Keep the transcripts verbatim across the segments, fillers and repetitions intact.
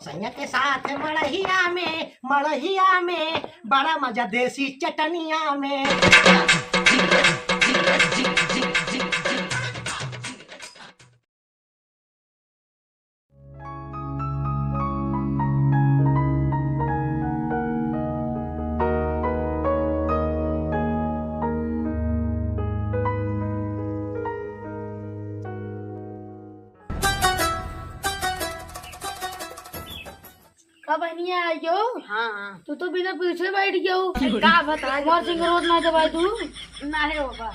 सैया के साथ मड़हिया में, मड़हिया में, बड़ा मजा देसी चटनिया में। का बहनिया आई गयो? हाँ, हाँ। तू तो बिना पूछे बैठ गयो। का बताई? हमार सिंगरोट ना दबाई तू। ना है बाबा।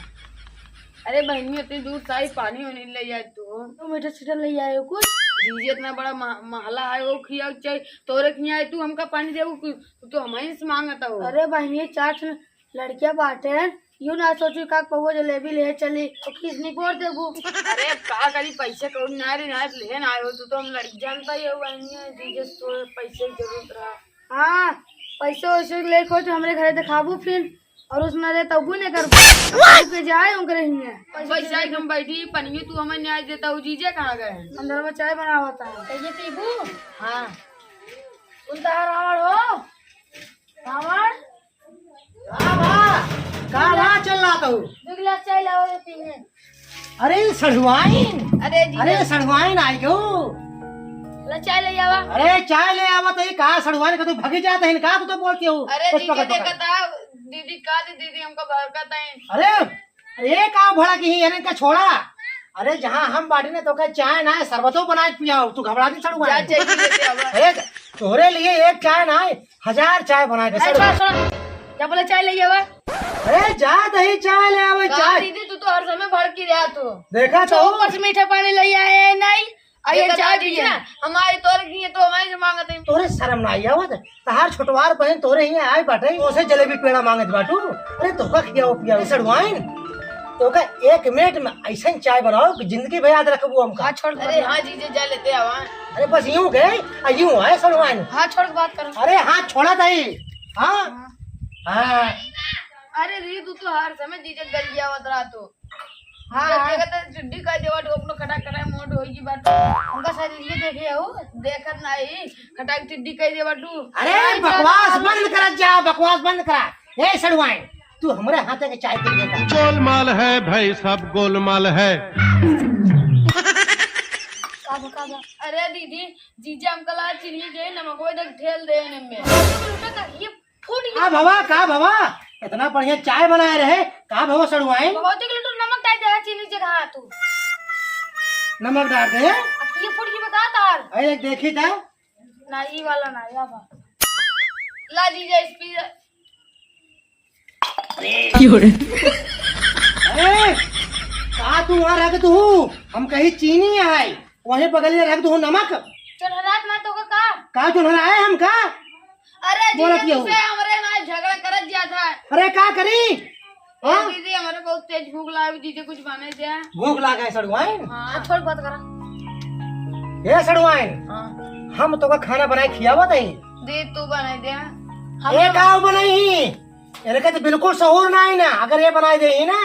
अरे बहनिया, इतनी दूर से आई, पानी वानी ले आए तू। तो मीठा सीठा ले आए कुछ? जीजे इतना बड़ा मह-, महला है, वो खिया चाहिए, तोरे खिया है, तू हमका पानी देबू, तू तो हमारे से मांगता हो। अरे बहनिया, चार ठे लड़कियां बाटे, यू ना सोचू का पौवा जलेबी ले चली, तो खीस निपोर देबू। अरे अब का करी, पैसे कौड़ी ना रे, ना लेन आयो, तू तो हम लड़की जानता ही हो बहनिया, जीजे तो पैसे की जरूरत रहा। हाँ, पैसे वैसे लेके हो तो हमरे घरे दिखाबू फिर, और उसने रे तबू नहीं कर के जाए उनके रही है। पैसा के हम बैठी पनियो, तू हमें न्याय देता हो, जीजे कहाँ गए हैं? अंदर में चाय बनावता है। ये पीबू? हाँ। उनका रावण हो, रावण। का बा? का बा चल रहा तू? दो गिलास चाय लाओ ये पीने। अरे सढ़ुआइन। अरे जी। अरे सढ़ुआइन आई गयो। ला चाय ले आवा। अरे चाय ले आवा तो ये का सढ़ुआइन का तू भगी जात है का तू तो बोलती हो? अरे कुछ दीदी पकड़, पकड़। देखा था, दीदी का दी, दीदी हमको भड़कत है। अरे, अरे का भड़क ही है इनका छोड़ा। अरे जहाँ हम बाटी ना तो का चाय ना है, शरबतो बना के पियाओ, तू घबरा नहीं सढ़ुआइन। जा चाय पी लेते आवा। अरे तोहरे लिए एक चाय ना है, हजार चाय बनाए दे, अरे, सर। सुन, सुन। जा बोले चाय ले आवा। अरे, जा दही चाय ले आवे, का चाय। दीदी, तू तो हर समय भड़की रहा तू। देखा तो। ऊपर से मीठा पानी ले आए हैं, नहीं? आइए, देखा चाय तो पिए। दीदी ना, हमारे तोर की है, तो हमारे से मांगत है। तोरे शर्म ना आई आवत? तहार छोटवार बहन तोरे ही आए बाटे, ओसे जलेबी पेड़ा मांगत बाटू। अरे, तोका खियाओ पियाओ, सड़वाइन। तोका एक मिनट में ऐसन चाय बनाओ कि जिंदगी भर याद रखबू हमका। हाँ, छोड़। अरे, हाँ, जीजे, जा लेते आवा। अरे बस यूं गए, आ यूं आए सड़वाइन। हाथ छोड़ के बात करो। अरे हाथ छोड़ा ताई। हाँ? हाँ। अरे री, तू तो हर समय जीजे गलियावत रहा तू। हाँ, जब हाँ। देखत है, चुड्डी का देवा तो अपनो खटा खटा मोट होई की बात। उनका शरीर ये देखे हो? देखत नहीं, खटा के चुड्डी कह देवा तू। अरे बकवास बंद करा जा, बकवास बंद करा। ए सड़वाइन, तू हमरे हाथे के चाय पी लेता। गोलमाल है भाई, सब गोलमाल है। का बा, का बा? अरे दीदी, जीजा हमका ला चीनी के नमक वो इधर ठेल दे एने में। ये फूट गया। का भवा, का भवा? इतना बढ़िया चाय बनाए रहे, का भवा सड़ुआइन? बहुत एक लीटर नमक डाल दे चीनी जगह तू। नमक डाल दे? अब ये फूट गई बता तार। अरे एक देखी था। ना, ई वाला ना, या बा। ला जीजा, इस पी। अरे। अरे, का तू वहाँ रख दू? हम कहीं चीनी आए, वहीं बगलिया रख दू नमक। चोन्हरात ना तो का? का चोन्हराए हम का? अरे बोला जीजा, क्यों? तुझसे हमरे ना झगड़ा करत जात है। अरे का करी? हाँ? दीदी, हमरे बहुत तेज भूख लाग, जीजे कुछ बनाई दे। भूख लाग है सड़ुआइन? हाँ। हाँ, छोड़ बात करा। ए सड़ुआइन, हाँ। हम तोका खाना बनाए खियावत हई। दे, तू बनाई दे। हम ए तो का बनाई ही? इनके तो बिल्कुल सहूर ना आई ना। अगर ये बनाई दे ही ना,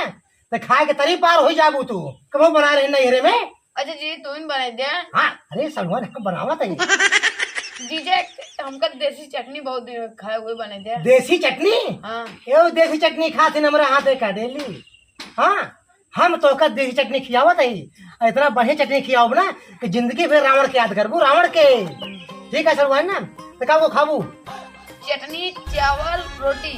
तो खाए के तरी पार हो जाबू तू। कबो बना रहे नैहरे में? अच्छा जी, तू ही बनाई दे। हाँ, अरे सड़ुआइन हम बनावत हई। जीजे, हमका देसी चटनी बहुत दिन खाए हुए बनाई दे। देसी चटनी? हाँ। ए देसी चटनी खाते न हमरा हाथे का डेली। हाँ, हम तोका देसी चटनी खियावत हई। इतना बढ़िया चटनी खियाओ ना कि जिंदगी भर रावण के याद करबू, रावण के। ठीक है सड़ुआइन ना, तो का वो खाबू? चटनी, चावल, रोटी।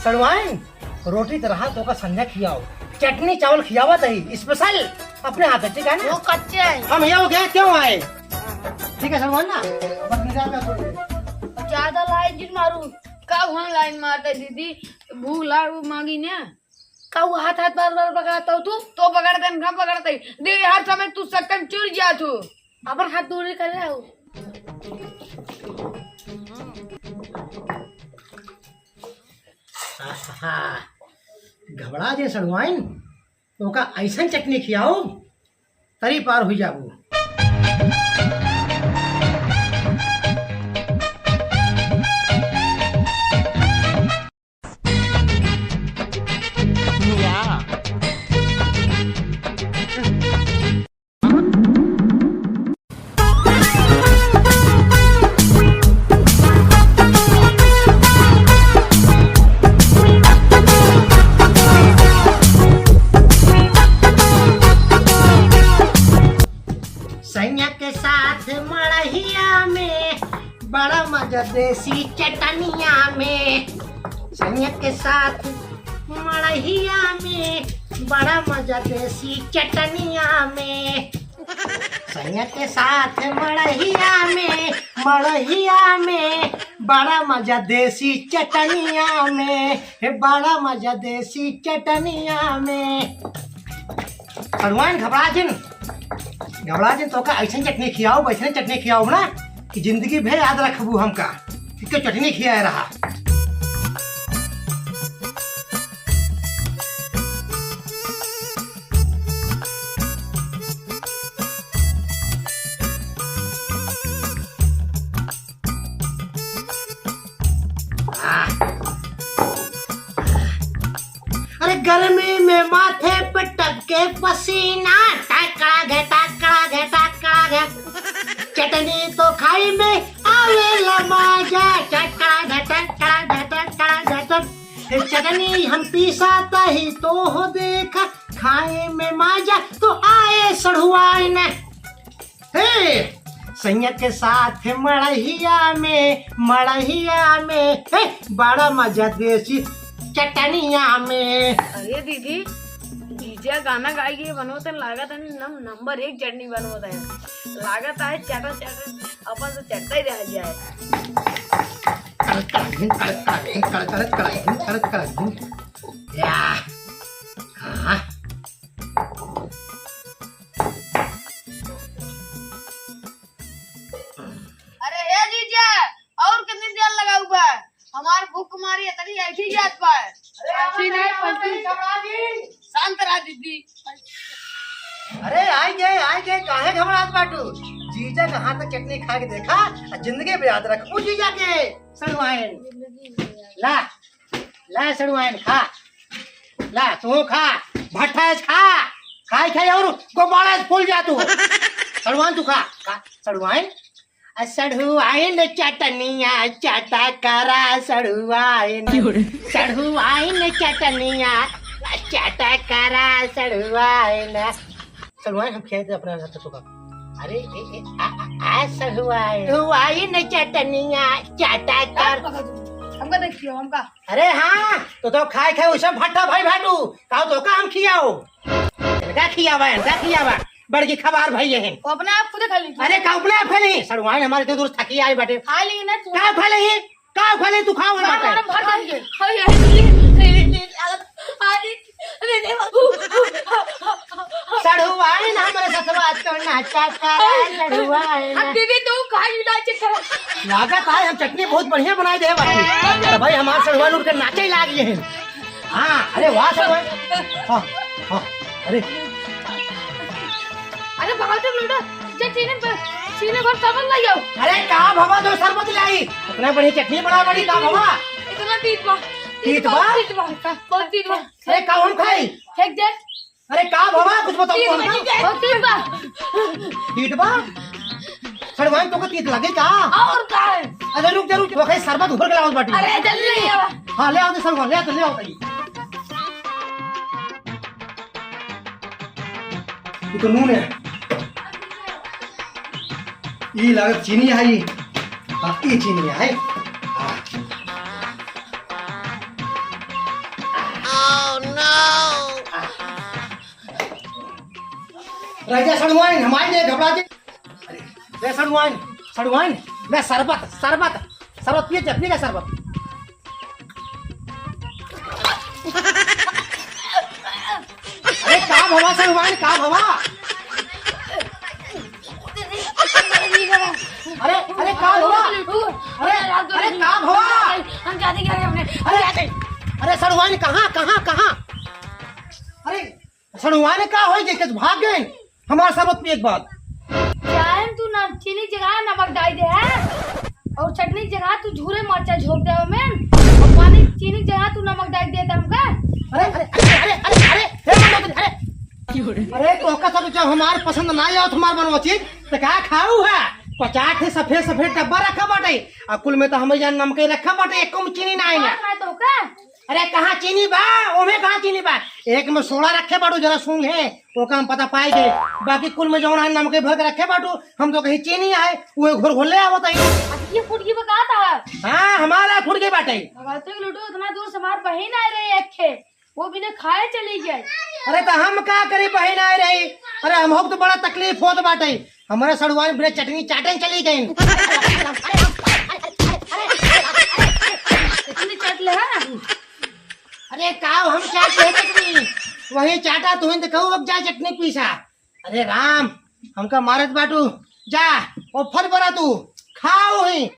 सड़ुआइन, रोटी तो रहा, तोका संझा खियाओ। चटनी, चावल खियावत हई, special अपने हाथ से, ठीक है ना? वो कच्चे हैं। हम यहाँ हो गए, क्यों आए? ठीक है सड़ुआइन ना, बस निकाल कर छोड़ दे। ज्यादा लाइन जिन मारू। का हम लाइन मारते दीदी? भूख लाग मांगी ने। का वो हाथ, हाथ बार बार पकड़ाता हो तू? तो पकड़ते हैं, हम पकड़ते हैं। दे, हर समय तू सक्कन चुर जात हो। अपन हाथ दूर ही कर रहा हो। आहा, घबरा जे सड़ुआइन, ओका ऐसन चटनी खियाओ, तरी पार हुई जाबू। हे मड़हिया में बड़ा मजा देसी चटनिया में, सैया के साथ मड़हिया में बड़ा मजा देसी चटनिया में, सैया के साथ मड़हिया में, मड़हिया में बड़ा मजा देसी चटनिया में, हे बड़ा मजा देसी चटनिया में। सड़ुआइन, घबरा जिन, घबरा जिन, तोका ऐसन चटनी खियाओ, ऐसन चटनी खियाओ ना कि जिंदगी भर याद रखबू हमका, कि के चटनी खियाए रहा। अरे गर्मी में माथे पे टपके पसीना, टकड़ा घे, टकड़ा घे, टकड़ा घे। चटनी तो खाई में आवेला मजा, टकड़ा घे, टकड़ा घे, टकड़ा घे, टक-, ए चटनी हम पीसा तही तो हो देखा, खाए में मजा तो आए सड़ुआइन। हे, सैया के साथ मड़हिया में, मड़हिया में, हे, बड़ा मजा देसी चटनिया में। अरे दीदी, जीजा गाना गाई के बनवत है, लागत है नम-, नंबर एक चटनी बनवत है। लागत है चटो चटो, अपन तो चटता ही रह जाए। कड़क कड़क धिन, कड़क कड़क धिन, कड़क कड़क कड़क धिन, कड़क कड़क धिन। या। हाँ। अरे हे जीजा, और कितनी देर लगाऊ बा? हमार भूख मारी इतनी ऐठी जात बा। अरे ऐठी नहीं, पंची। शांत रहा दीदी। अरे आइ गए, आइ गए, काहे घबरात बाटू? जीजा के हाथ के चटनी खा के देखा, आ जिंदगी में याद रखबू जीजा के। सड़ुआइन। ला, ला सड़ुआइन खा। ला, तू खा। भट्ठा है खा। खाई खाई और गोबारा है फूल जा तू। सड़ुआइन तू खा। खा, सड़ुआइन। आ सड़ुआइन चटनिया चाटा करा सड़ुआइन। क्यों रे? सड़ुआइन चटनिया चाटा करा सड़ुआइन। सड़ुआइन हम खेत अपना रहता तो का। अरे, ए, ए, आ, आ, आ, सड़ुआइन। सड़ुआइन चटनिया चाटा कर। हमका देखियो, हमका। अरे हाँ, तो, तो खाए खाए उसे भट्टा भाई भाटू। काउ तोका हम खियाओ? इनका खियावा, इनका खियावा। बड़की खबार भाई ये हैं। वो अपने आप खुदे खा ली। अरे का अपने आप खा ली? सड़ुआइन हमारे तो दूर थकी आई बाटे। खा ली ना तू। का खा ली? का खा ली तू? खाओ ना बाटे। भर देंगे। अरे, अरे, अरे, अरे, अरे, अरे, अरे, अरे, अरे, सड़ुआइन हमरे ससुरा तो नाचा करा, सड़ुआइन। अब दीदी तू खा ली ना चिकन। लागत है हम चटनी बहुत बढ़िया बनाई दे बाटी। अरे भाई हमार सड़ुआइन उठ के नाचे लाग गए हैं। हाँ, अरे वाह सड़ुआइन। हाँ, हाँ, अरे। अरे भगवती लूडो, जे चीनी पर, चीनी भर शरबत लाई आओ। अरे का भवा दो शरबत लाई? इतना बढ़िया चटनी बना बड़ी का भवा? इतना तीत बा। तीत बा? तीत बा, बहुत तीत बा। अरे का हम खाई? फेंक दे। अरे का भवा कुछ बताओ तीत कौन बा, का? बहुत तीत बा। तीत बा? सड़ुआइन तोका तीत लगे का? और का है? अरे रुक जा, रुक, वो कहीं शरबत घोर के लावत बाटी। अरे जल्दी ले आओ। हाँ, ले आओ तो सड़ुआइन, ले आओ तो, ले आओ भाई। ये तो नून है। ये लागत चीनी है ये। हाँ, ये चीनी है। हाँ। राजा सड़ुआइन, हमारी नहीं घबरा के। अरे, ले सड़ुआइन, सड़ुआइन, ले शरबत, शरबत, शरबत पिए, जब पिएगा शरबत। अरे का भवा सड़ुआइन, का भवा? अरे, अरे का भवा? अरे, अरे का भवा? हम जाते क्या अपने? अरे, अरे सड़ुआइन कहाँ, कहाँ, कहाँ? अरे सड़ुआइन का होई गई, कैसे भाग गए? हमार शरबत पिए के बाद। चाहे तू ना चीनी के जगह नमक डाल दे है, और चटनी के जगह तू झूरे मरचा झोंक दे ओमे, और पानी चीनी के जगह तू नमक डाल दे हमका। अरे, अरे, अरे, अरे, अरे, अरे, हे मंदोदरी, अरे। अरे, तोहका सब जब हमार पसंद ना आवत हमार बनवा चीज, तो का खाऊ है? पचास ठे सफेद सफेद डब्बा रखा बाटे, आ कुल में तो हमें जान नमक रखा बाटे, एको में चीनी ना आई ना। का खाए तोहका? अरे कहाँ चीनी बा? ओमे कहाँ चीनी बा? एक में सोडा रखे बाटू, जरा सूंघे, ओका हम पता पाई गए। बाकी कुल में जौन है नमके भर के रखे बाटू, हम तो कहीं चीनी है, वो घोर घोर ले आवत है। अब ये फुटकी बा का था? हाँ, हमारा फुटकी बाटे। अगर तो लूटो, इतना दूर से हमार बहिन आए रही एक खे, वो बिना खाए चली गई। अरे तो हम का करी, बहिन आए रही? अरे हम तो बड़ा तकलीफ होत बाटे, हमारे सड़ुआन बिना चटनी चाटे चली गई। चटनी चाट ले, हाँ? अरे काव हम चाट ले चटनी, वही चाटा तू ही तो कहू, अब जा चटनी पीसा। अरे राम, हमका मारत बाटू, जा, वो फल बना तू, खाओ ही,